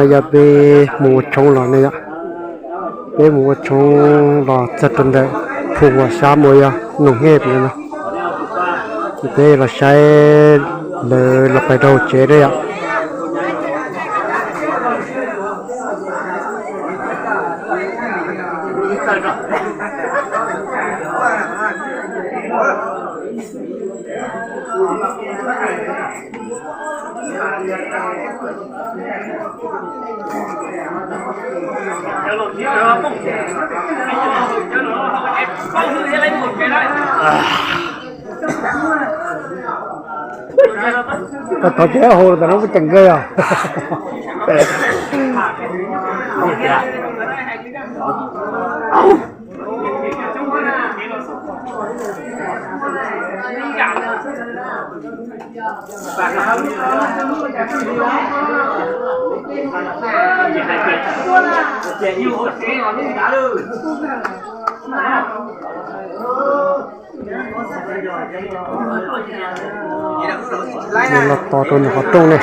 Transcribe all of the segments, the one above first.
Yog peb mus ua tshoob los ne yom, peb mus ua tshoob los txog rau ntawm phu uas sab mus yog Noom Hej no, ces peb los saib lawv los pais rau hauv tsev na yom. Koj thov tias hau tas no muaj ceem kawg os. Los tos rau nws qhov rooj ne.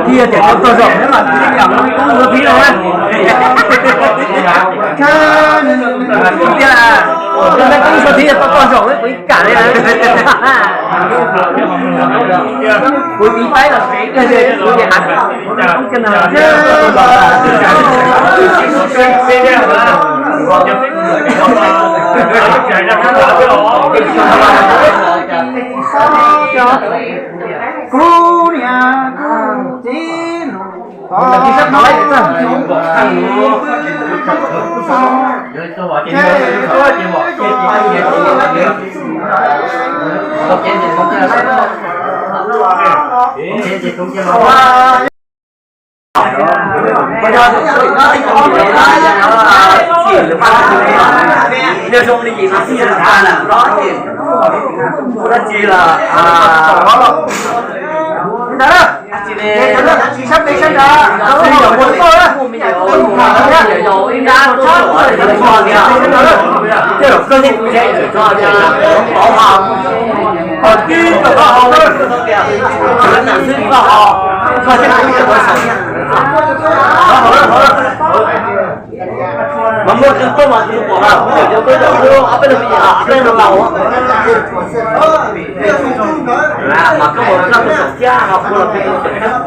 Thiab tias tau tog zaum, tub ua thiab na. Thiab tias tau tog zaum, kuv ib kam li. Kuv ib paib los kuv nim hav. Kuv niam kuv txiv nus Mas muaj kawg tuaj mas tus pom mas kuv cov tuaj cov ub ob peb leeg me nyuam ob peb leeg laus. Mas koj mus koj tus xom thiab ho kuv los peb tus xom thiab.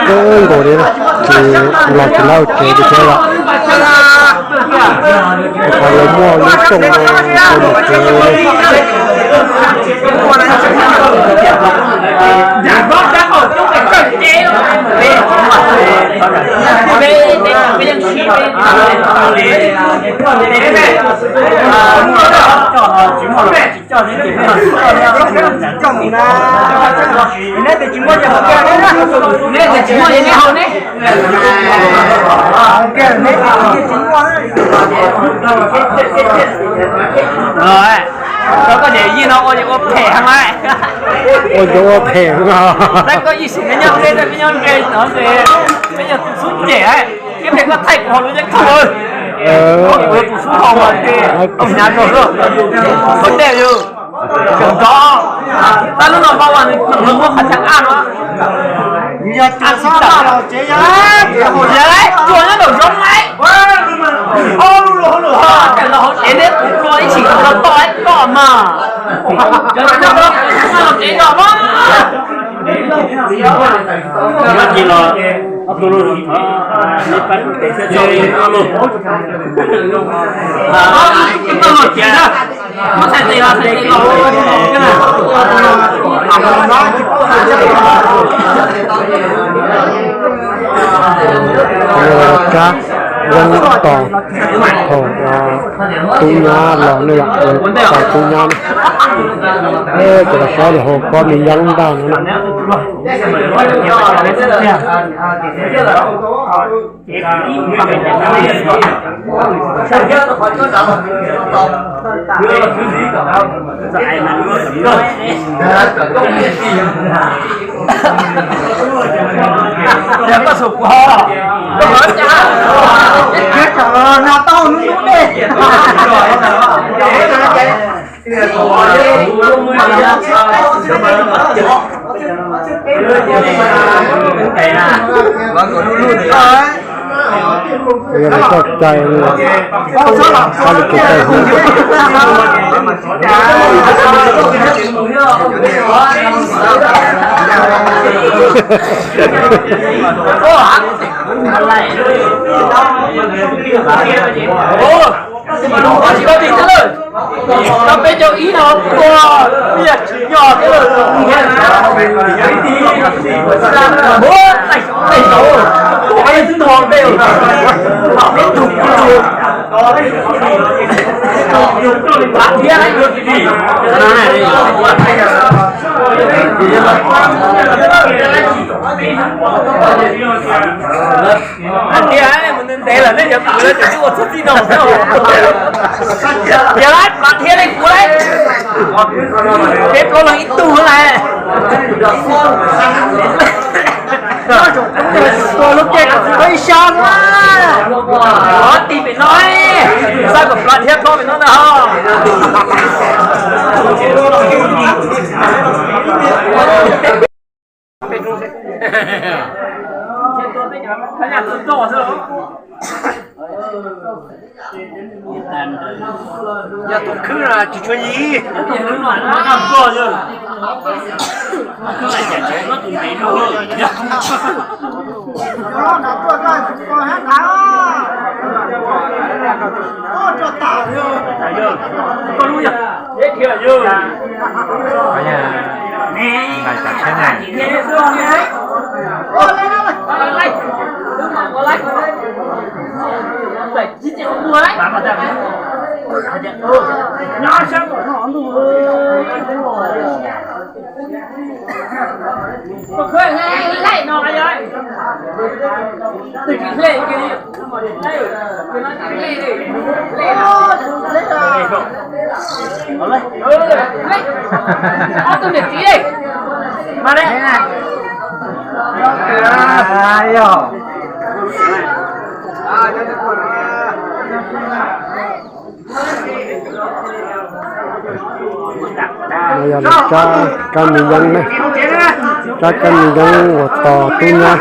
Nkauj nkaus li na, ces los tsis lab tsev li thiab lawm. Qhov lawv muaj lub rooj no rau mus tsev. Neb tes tsis muaj ces haus ne. Koj niam yij no ua ua phem heev lauj. Ua ua phem heev. Tab koj ib sim no nyob nqe, peb nyob nqe no nqe, peb yog tus xub cem, thiab peb koj thaij kuv hauv lub yeeb thoob. Kuv yog tus xub hau mas ces tau hnyav rau lawm. Koj tej yus, kawg nrov, tab lub no mas nws muaj qhov chaw aj no. Yog cas xab laj los tsev yog, yog lawm, tsuas nyob nraum zoov lawm. Ob lub los hauv lwm ho, cas los hauv tsev neb kuv tsuas ib tsis tau toj ib koj mas. Cov nyob los tsev zog mas. Ces los, Rab yeeb tos thaum tub nyab los ne yom, tos tub nyab ne. Ces los saib li hauv kob me yeeb ntag no na. Yog lawv txoj cai, qab li kev cai hwv. Tsis tau tig thiab lawm. Tau peb caug ib no tua, ib yam tsis yog thiab lawm. Muab taij saum taij saud, tua ib tug peb, peb tug kuv tsuag. Thiab hais tias mus ntev ntev lawm nej cov kwv lawv tseem ua txhua txij no xwb. Yog lawm, pab thiab li kuv lawm. Peb plaub leeg ib tug lawm. Tua lub caij kom tsis tau ib sab na. Ov, tig pem no, xav kom plaub thiab plaub pem no ntag ho. Yog tus khwb no tsis tshua yig. No yog lawv rab kab me yeeb ne, rab kab me yeeb uas tos tub nyab.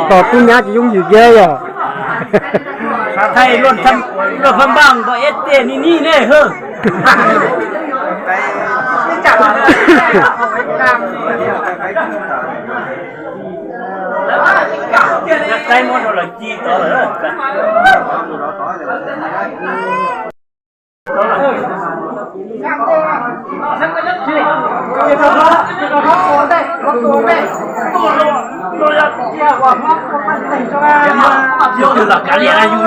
Tos tub nyab tsis yooj yim thiab yom. Thaij luaj phab npaj nkaus ib tiag ni ni ne hwj. Qaib muab rau lawv ci tod lawm. Yog tus los kav liam yus.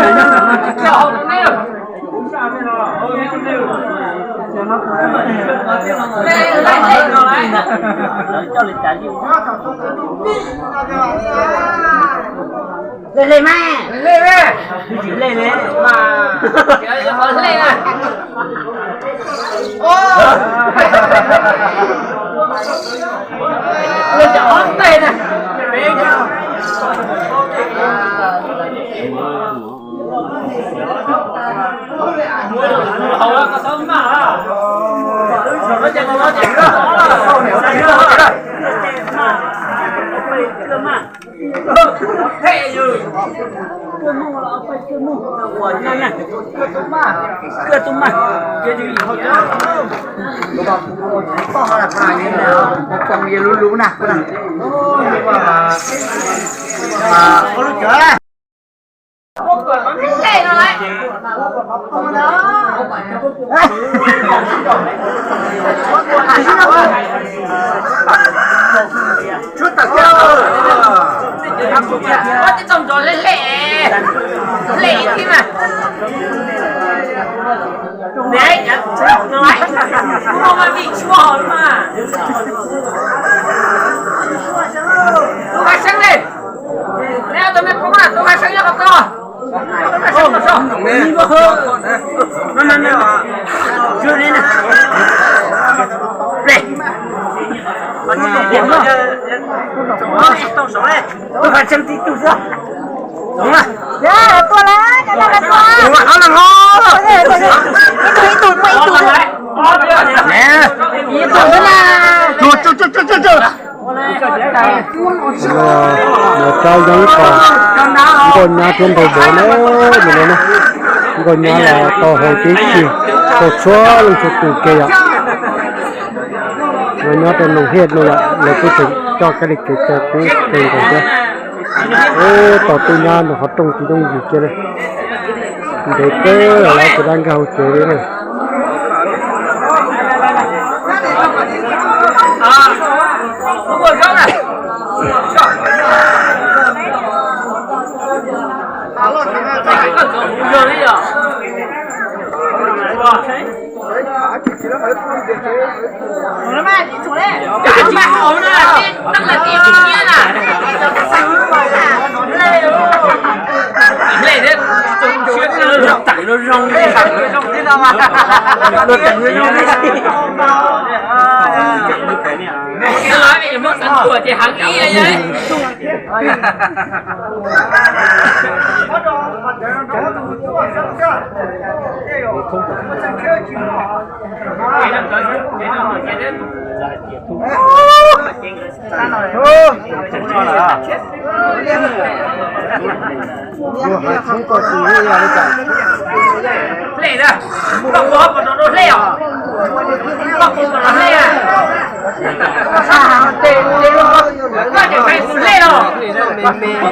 Lej lej mas. Lej lej mas. Lej lej mas. Lej cov ob teg na. Ua tib txoj nrov lej lej, lej thiab mas. Neb cov no, no mas vim tshuaj mas. Tub Hab Seeb ne, neb tus me phooj na, Tub Hab Seeb nyob qhov ko. Tub Hab Seeb tib tug xwb. Tuaj lawm, tuaj lawm, tuaj lawm. Ib tug, ib tug, ib tug, ib tug xwb na. Mus rau zoo ib qho nkauj nyab thiab nraug vauv na, nim no na, nkauj nyab los tau haus tib si, tau txhua leej txhua tus ke yom. Los nyob rau Noom Hiaj no yom, lawv kuj tseem coj kab li kev cai qub kawg nkaus thiab. Ub, tos tub nyab ntawm qhov rooj tsis yooj yim kiag li. Ntev kawg, lawv tsis dab nkag hauv tsev li na. Hlej na, koj puas pom no hlej os? Koj puas pom no hlej na? Koj ces hais tus hlej los.